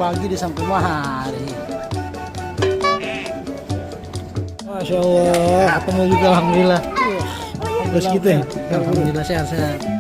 pagi dia sampai mahari. Masya Allah, ketemu juga alhamdulillah. Terus gitu ya. Alhamdulillah sehat-sehat.